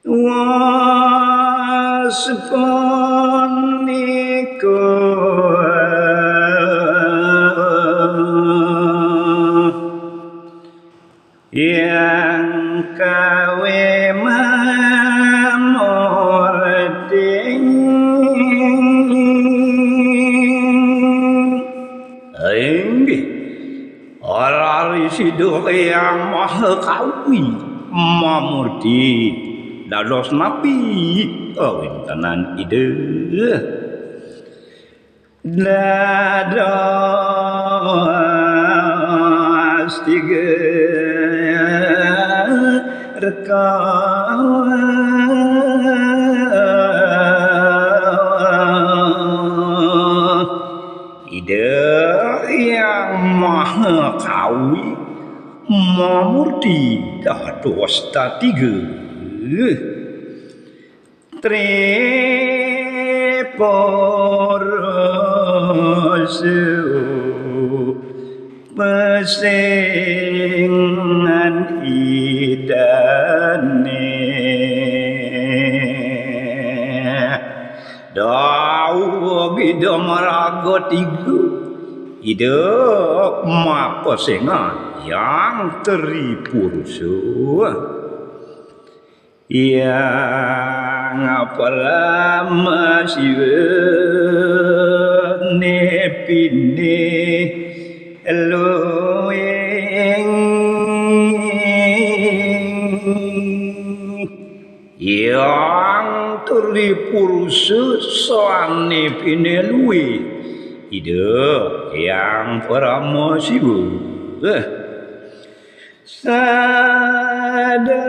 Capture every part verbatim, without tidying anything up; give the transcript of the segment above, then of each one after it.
Waspunika yang kawe mamurti. Inggih, ora risida yang maha kawi mamurti dados napi kawintenan Ida. Dados tiga reka. Ida yang maha kawi mamurti dados tatiga. Tripurusu pesengan Idane. Dawuh Ida maraga tiga, Ida mapesengan yang tripurusu. Yang Parama Siwa nepine luwing. Yang tripurusa sane pineluwe Ida Yang Parama Siwa. Sada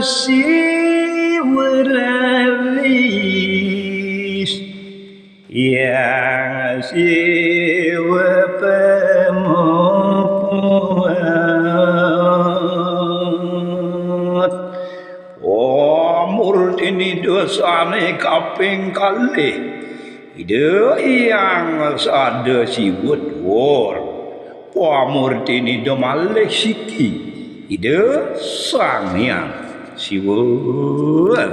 Siwa raris Yang Siwa pemuput. Pamurtine Ida sane kaping kalih Ida Hyang Sada Siwa dhuwur. Pamurtine Ida malih siki Ida Sang Hyang Siwa.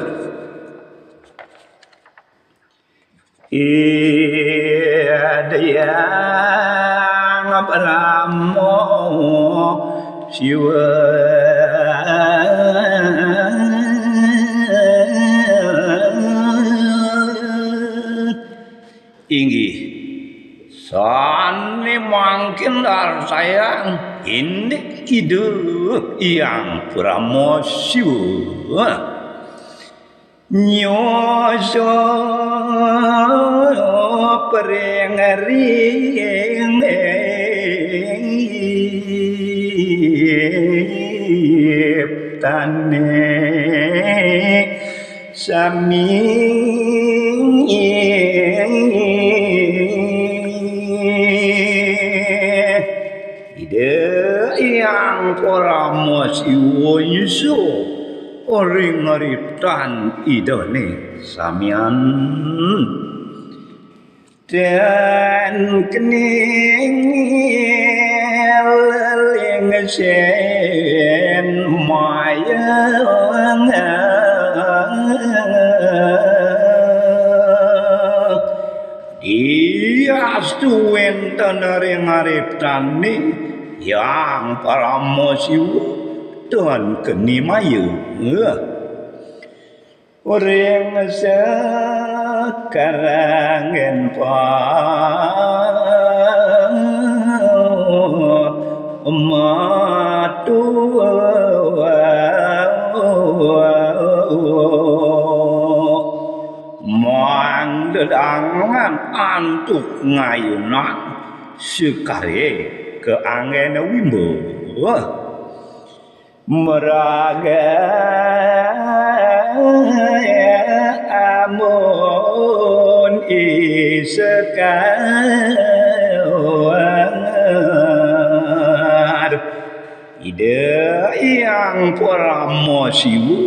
Ida Hyang Parama Siwa. Inggih, sane mangkin dartayang indik Ida Hyang Parama Siwa. Nyoso pring ring tane sami. Ida Hyang Parama Siwa nyusu ring riptan Idane samian. Dan kening leleng sen mayang. Diastu wenten ring areptane Hyang Parama Siwa dan keni maya. Ring sakarangen pa matu mangdedangan antuk ngayunan sekare kaanggena wimba. Maraga amun isekar Ida Hyang Parama Siwa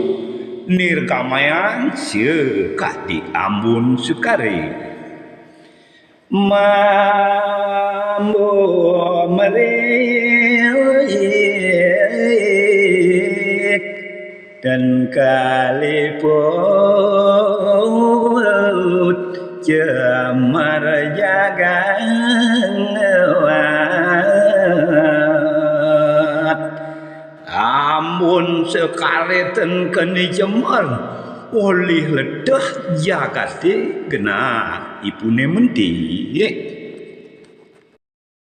nirkamayang sekadi ambun sekare. Mambo merilik Dan kaliput cemar jagan lewat. Amun sakareten keni cemar, olih ledah jagaté genah ipuné mentik.